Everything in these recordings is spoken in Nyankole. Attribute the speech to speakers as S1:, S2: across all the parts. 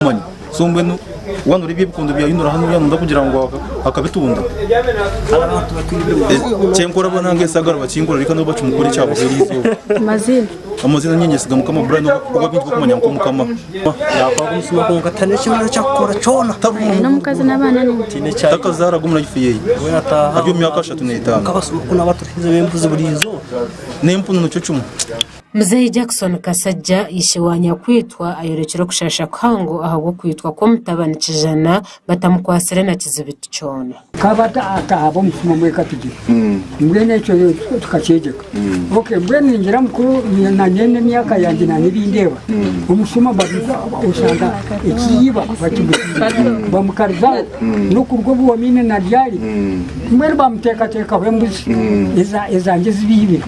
S1: Manya. So mbwenu waaba noreeba ebikondo bya Yunura hanu oriya nonda kugira ngu akabitunda. Kyenkora boona nange sagara bakinkora reka nabo bakimukore ekyabaho eriizooba.
S2: Amazina.
S1: Amazina niinye nyesiga Mukama Brian ou abaingi bakumanya nk'Omukama.
S3: Yakwanga omusuma kwonka tihariho eki arikukora kyakukora kyona.
S2: N'omukazi n'abaana ni.
S1: Takazaaraga omu life yeye.
S3: Mbwenu ataaha
S1: Ari omu myaka 35.
S3: Nk'abasuma ku naba turihize b'embuzi buri izooba.
S1: N'empunu nikyo kimwe.
S4: Muzeeyi Jackson Kasajja, ishe wa nyakwitwa ayorekire okushasha kuhango ahabw'okwitwa kw'omutabani Kijana batamukwatsire na kizibiti kyona.
S5: Akaba atahaba omusuma omweka tugira mbwenu ekyo tukakyegyeka ok mbwenu ningira mukuru nanye n'emyaka yangye nanye ebindeeba omusuma oshanga ekiiba bakimutiire bamukarizaho n'okuruga obu wamiine na ryari Mbwenu bamuteekateekaho embuzi ezangye ezi baibire.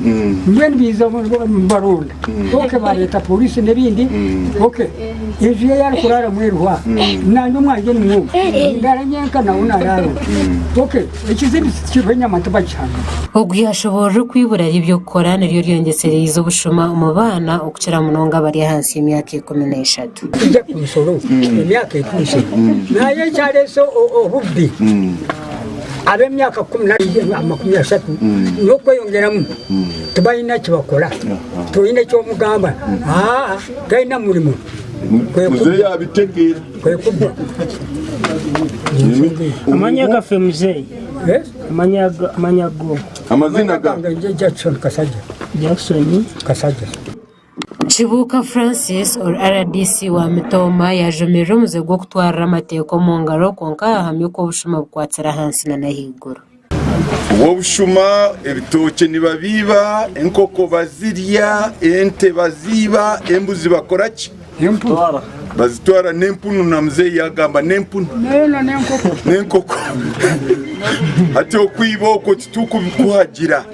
S5: Mbwenu baija nibaronda. Ok bareeta pooriisi n'ebindi. Ok enju ye ei arikuraaramu eriho aha. Naanye omwangye nimwo omu. Nindaara nyenka nawe naraara omu. Ok ekizimbe tikiriho enyama tibagihanga.
S4: Ogu yashoboorora oku eibura ry'eby'okukora niryo ryongyesereize obushuma omu baana okukira munonga abari ahansi y'emyaka 13.
S5: Ija kunsoro emyaka etuuse. Naye ekyareese obubbi. Ab'emyaka 30 n'okweyongyeramu tibalina kibakora, toine eki omugamba, aa talina murimo
S6: Muzeeyi abitegeera.
S5: Kwekubba.
S7: Amanya gaffe muzeeyi. Amanya amanya go.
S6: Amazina ga.
S5: Gange Jackson Kasajja.
S7: Jackson.
S5: Kasajja.
S4: Kibuuka Francis ori RDC wa Mitooma yaajumirira omuze gw'okutwarira amateeka omu ngaro kwonka yaahamya oku obushuma bukwatsire ahansi nana ahaiguru.
S6: Obw'obushuma ebitookye nibabiiba, enkoko bazirya, ente baziiba, embuzi bakora ki? Bazitwara n'empunu na muzeeyi yaagamba n'empunu n'enkoko. Hati okwiba okwo titurikukuhagira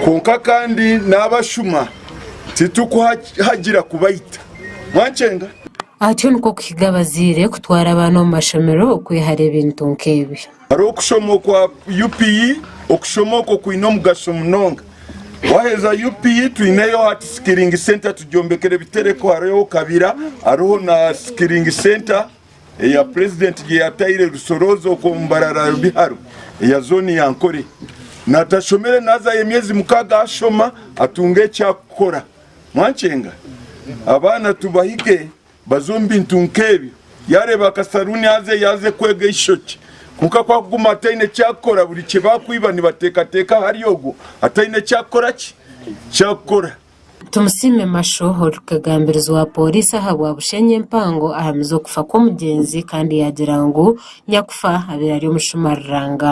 S6: kwonka kandi n'abashuma Titukuhagira kubaita. Mwankyenga?
S4: Atyo nikwo kuhiga abazaire kutwara abaana omu mashomero okwehara ebintu nk'ebi.
S6: Hariho okushoma okwa UPE, okushoma okwo kwine omugasho munonga. Waheza UPE twineyo hati Skilling Centre tugyombekere Bitereko hariho Kabira hariho na Skilling Centre eya Purezidenti gyeyataire Rusorooza okwo omu Mbarara Biharo eya zooni ya Nkore. Natashomere nazayo emyezi mukaga ashoma atunge ekyakukora. Mwankyenga? Abaana tubahige baze omu bintu nk'ebyo. Yareeba akasaruuni azeyo aze kwega eishokye. Kwonka ku akuguma ataine kyakukora buri kyebakwiba nibateekateeka ahari ogwo ataine kyakukora ki? Kyakukora.
S4: Tumusiime Masho, orikugambirizi wa Pooriisi ahabwa Bushenyi empango ahamize okufa kw'omugyenzi kandi yaagira ngu nyakufa abaire ari omushuma ruranga.